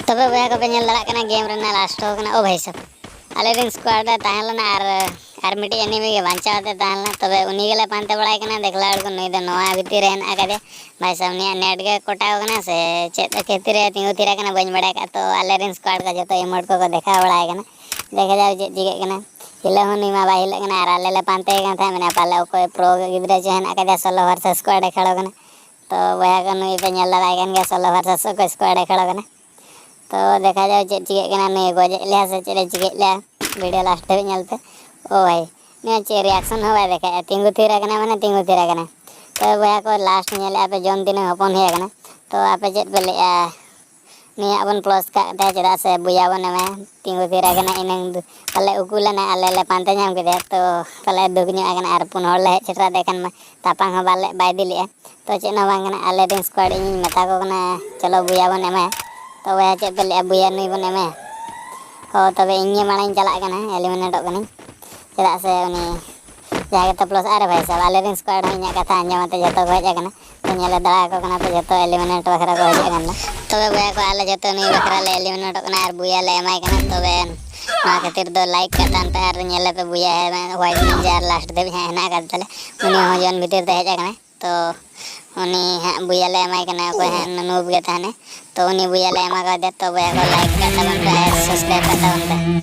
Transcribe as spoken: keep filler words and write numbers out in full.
ᱛᱚᱵᱮ ᱵᱚᱭᱦᱟ ᱠᱚᱯᱮ ᱧᱮᱞ ᱫᱟᱲᱮᱭᱟᱜ ᱠᱟᱱᱟ, ᱜᱮᱢ ᱨᱮᱱᱟᱜ ᱞᱟᱥᱴ ᱦᱚᱸ ᱠᱟᱱᱟ᱾ ᱳ ᱵᱷᱟᱭ ᱥᱟᱵ, ᱟᱞᱮ ᱨᱮᱱ ᱥᱠᱳᱣᱟᱰ ᱨᱮ ᱛᱟᱦᱮᱸ ᱞᱮᱱᱟ ᱟᱨ ᱟᱨ ᱢᱤᱫᱴᱤᱡ ᱮᱱᱤᱢᱤ ᱜᱮ ᱵᱟᱧᱪᱟᱣ ᱛᱮ ᱛᱟᱦᱮᱸ ᱞᱮᱱᱟ᱾ ᱛᱚᱵᱮ ᱩᱱᱤ ᱜᱮᱞᱮ ᱯᱟᱱᱛᱮ ᱵᱟᱲᱟᱭ ᱠᱟᱱᱟ, ᱫᱮᱠᱷᱞᱟ ᱦᱚᱲ ᱠᱚ ᱱᱩᱭ ᱫᱚ ᱱᱚᱣᱟ ᱵᱷᱤᱛᱤᱨ ᱨᱮ ᱦᱮᱱᱟᱜ ᱟᱠᱟᱫᱮᱭᱟ᱾ ᱵᱷᱟᱭ ᱥᱟᱵ, ᱩᱱᱤᱭᱟᱜ ᱱᱮᱴ ᱜᱮ ᱠᱚᱴᱟᱣ ᱠᱟᱱᱟ ᱥᱮ ᱪᱮᱫ ᱠᱷᱟᱹᱛᱤᱨ ᱮ ᱛᱤᱸᱜᱩ ᱛᱷᱤᱨ ᱟᱠᱟᱱᱟ ᱵᱟᱹᱧ ᱵᱟᱲᱟᱭ ᱠᱟᱜᱼᱟ᱾ ᱛᱚ ᱟᱞᱮ ᱨᱮᱱ ᱥᱠᱳᱣᱟᱰ ᱠᱚ ᱡᱚᱛᱚ ᱤᱢᱳᱴ ᱠᱚᱠᱚ ᱫᱮᱠᱷᱟᱣ ᱵᱟᱲᱟᱭ ᱠᱟᱱᱟ, ᱫᱮᱠᱷᱟ ᱡᱟᱣ ᱪᱮᱫ ᱪᱤᱠᱟᱹᱜ ᱠᱟᱱᱟ᱾ ᱦᱤᱞᱟᱹ ᱦᱚᱸ ᱱᱩᱭ ᱢᱟ ᱵᱟᱭ ᱦᱤᱞᱟᱹᱜ ᱠᱟᱱᱟ ᱟᱨ ᱟᱞᱮ ᱞᱮ ᱯᱟᱱᱛᱮ ᱠᱟᱱ ᱛᱟᱦᱮᱸᱫ, ᱢᱮᱱᱟ ᱯᱟᱞᱮ ᱚᱠᱚᱭ ᱯᱨᱳ ᱜᱤᱫᱽᱨᱟᱹ ᱪᱚ ᱦᱮᱱᱟᱜ ᱟᱠᱟᱫᱮᱭᱟ, ᱥᱳᱞᱳ ᱵᱷᱟᱨᱥᱮᱥ ᱥᱠᱳᱣᱟᱰ ᱮ ᱠᱷᱮᱞᱳ ᱠᱟᱱᱟ᱾ ᱛᱚ ᱵᱚᱭᱦᱟ ᱠᱚ ᱱᱩᱭ ᱯᱮ ᱧᱮᱞ ᱫᱟᱲᱮᱭᱟᱭ ᱠᱟᱱ ᱜᱮᱭᱟ, ᱥᱳᱞᱳ ᱵᱷᱟᱨᱥᱮᱥ ᱚᱠᱚᱭ ᱥᱠᱳᱣᱟᱰ ᱮ ᱠᱷᱮᱞᱳ ᱠᱟᱱᱟ᱾ ᱛᱚ ᱫᱮᱠᱷᱟ ᱡᱟᱣ ᱪᱮᱫ ᱪᱤᱠᱟᱹᱜ ᱠᱟᱱᱟ, ᱱᱩᱭ ᱜᱚᱡᱮᱫ ᱞᱮᱭᱟ ᱥᱮ ᱪᱮᱫ ᱮ ᱪᱤᱠᱟᱹᱭᱮᱫ ᱞᱮᱭᱟ, ᱵᱷᱤᱰᱤᱭᱳ ᱞᱟᱥᱴ ᱫᱷᱟᱹᱵᱤᱡ ᱧᱮᱞ ᱯᱮ᱾ ᱳ ᱵᱷᱟᱭ, ᱱᱩᱭ ᱪᱮᱫ ᱨᱤᱭᱟᱠᱥᱚᱱ ᱦᱚᱸ ᱵᱟᱭ ᱫᱮᱠᱷᱟᱭᱮᱫᱼᱟ, ᱛᱤᱸᱜᱩ ᱛᱷᱤᱨ ᱟᱠᱟᱱᱟ ᱢᱟᱱᱮ ᱛᱤᱸᱜᱩ ᱛᱷᱤᱨ ᱟᱠᱟᱱᱟ᱾ ᱛᱚ ᱵᱚᱭᱦᱟ ᱠᱚ ᱞᱟᱥᱴ ᱧᱮᱞᱮᱫᱼᱟ ᱯᱮ ᱡᱚᱢ ᱛᱤᱱᱟᱹᱜ ᱦᱚᱯᱚᱱ ᱦᱩᱭ ᱟᱠᱟᱱᱟ᱾ ᱛᱚ ᱟᱯᱮ ᱪᱮᱫ ᱯᱮ ᱞᱟᱹᱭᱮᱫᱼᱟ? ᱱᱩᱭᱟᱜ ᱵᱚᱱ ᱯᱞᱚᱥ ᱠᱟᱜ ᱛᱟᱭᱟ, ᱪᱮᱫᱟᱜ ᱥᱮ ᱵᱚᱭᱦᱟ ᱵᱚᱱ ᱮᱢᱟᱭᱟ᱾ ᱛᱤᱸᱜᱩ ᱛᱷᱤᱨ ᱟᱠᱟᱱᱟ, ᱤᱱᱟᱹᱝ ᱫᱚ ᱯᱟᱞᱮ ᱩᱠᱩ ᱞᱮᱱᱟᱭ, ᱟᱞᱮ ᱞᱮ ᱯᱟᱱᱛᱮ ᱧᱟᱢ ᱠᱮᱫᱮᱭᱟ᱾ ᱛᱚ ᱯᱟᱞᱮ ᱫᱩᱠ ᱧᱚᱜ ᱟᱠᱟᱱᱟ ᱟᱨ ᱯᱩᱱ ᱦᱚᱲ ᱞᱮ ᱦᱮᱡ ᱥᱮᱴᱮᱨ ᱟᱫᱮ ᱠᱷᱟᱱ ᱢᱟ ᱛᱟᱯᱟᱢ ᱦᱚᱸ ᱵᱟᱞᱮ ᱵᱟᱭ ᱤᱫᱤ ᱞᱮᱜᱼᱟ᱾ ᱛᱚ ᱪᱮᱫ ᱦᱚᱸ ᱵᱟᱝ ᱠᱟᱱᱟ, ᱟᱞᱮ ᱨᱮᱱ ᱥᱠᱳᱣᱟᱰ ᱤᱧᱤᱧ ᱢᱮᱛᱟ ᱠᱚ ᱠᱟᱱᱟ, ᱪᱚᱞᱚ ᱵᱚᱭᱦᱟ ᱵᱚᱱ ᱮᱢᱟᱭᱟ᱾ ᱛᱚ ᱵᱚᱭᱦᱟ ᱪᱮᱫ ᱯᱮ ᱞᱟᱹᱭᱮᱫᱼᱟ, ᱵᱚᱭᱦᱟ ᱱᱩᱭ ᱵᱚᱱ ᱮᱢᱟᱭᱟ? ᱦᱳ ᱛᱚᱵᱮ ᱤᱧ ᱜᱮ ᱢᱟᱲᱟᱝ ᱤᱧ ᱪᱟᱞᱟᱜ ᱠᱟᱱᱟ, ᱮᱞᱤᱢᱤᱱᱮᱴᱚᱜ ᱠᱟᱹᱱᱟᱹᱧ᱾ ᱪᱮᱫᱟᱜ ᱥᱮ ᱩᱱᱤ ᱡᱟᱦᱟᱸ ᱜᱮᱛᱚ ᱯᱞᱟᱥ ᱟᱨᱮ ᱵᱷᱟᱭ ᱥᱟᱦᱮᱵᱽ, ᱟᱞᱮ ᱨᱮᱱ ᱥᱠᱳᱣᱟᱰ ᱦᱚᱸ ᱤᱧᱟᱹᱜ ᱠᱟᱛᱷᱟ ᱟᱸᱡᱚᱢ ᱟᱛᱮ ᱡᱚᱛᱚ ᱠᱚ ᱦᱮᱡ ᱟᱠᱟᱱᱟ᱾ ᱛᱚ ᱧᱮᱞ ᱫᱟᱲᱮ ᱟᱠᱚ ᱠᱟᱱᱟ ᱯᱮ, ᱡᱚᱛᱚ ᱮᱞᱤᱢᱤᱱᱮᱴ ᱵᱟᱠᱷᱨᱟ ᱠᱚ ᱦᱮᱡ ᱟᱠᱟᱱᱟ᱾ ᱛᱚᱵᱮ ᱵᱚᱭᱦᱟ ᱠᱚ, ᱟᱞᱮ ᱡᱚᱛᱚ ᱱᱩᱭ ᱵᱟᱠᱷᱨᱟ ᱞᱮ ᱮᱞᱤᱢᱤᱱᱮᱴᱚᱜ ᱠᱟᱱᱟ ᱟᱨ ᱵᱚᱭᱦᱟ ᱞᱮ ᱮᱢᱟᱭ ᱠᱟᱱᱟ᱾ ᱛᱚᱵᱮ ᱱᱚᱣᱟ ᱠᱷᱟᱹᱛᱤᱨ ᱫᱚ ᱞᱟᱭᱤᱠ ᱠᱟᱜ ᱛᱟᱦᱮᱱ ᱯᱮ ᱟᱨ ᱧᱮᱞ ᱟᱯᱮ ᱵᱚᱭᱦᱟ ᱦᱮᱡ ᱮᱱᱟ, ᱦᱳᱣᱟᱭᱤᱴ ᱱᱤᱱᱡᱟ ᱟᱨ ᱞᱟᱥᱴ ᱫᱷᱟᱹᱵᱤᱡ ᱦᱟᱸᱜ ᱦᱮᱱᱟᱜ ᱟᱠᱟᱫ ᱛᱟᱞᱮ᱾ ᱩᱱᱤ ᱦᱚᱸ ᱡᱚᱭᱮᱱ ᱵᱷᱤᱛᱤᱨ ᱛᱮ ᱦᱮᱡ ᱟᱠᱟᱱᱟᱭ᱾ ᱛᱚ ᱩᱱᱤ ᱦᱟᱸᱜ ᱵᱚᱭᱦᱟ ᱞᱮ ᱮᱢᱟᱭ ᱠᱟᱱᱟ, ᱚᱠᱚᱭ ᱦᱟᱸᱜ ᱱᱩᱵ ᱜᱮ ᱛᱟᱦᱮᱱᱟᱭ᱾ ᱛᱚ ᱩᱱᱤ ᱵᱚᱭᱦᱟ ᱞᱮ ᱮᱢᱟ ᱠᱟᱫᱮᱭᱟ᱾ ᱛᱚ ᱵᱚᱭᱦᱟ ᱠᱚ ᱞᱟᱭᱤᱠ ᱠᱟᱜ ᱛᱟᱵᱚᱱ ᱯᱮ ᱟᱨ ᱥᱟᱵᱥᱠᱨᱟᱭᱤᱵ ᱠᱟᱜ ᱛᱟᱵᱚᱱ ᱯᱮ᱾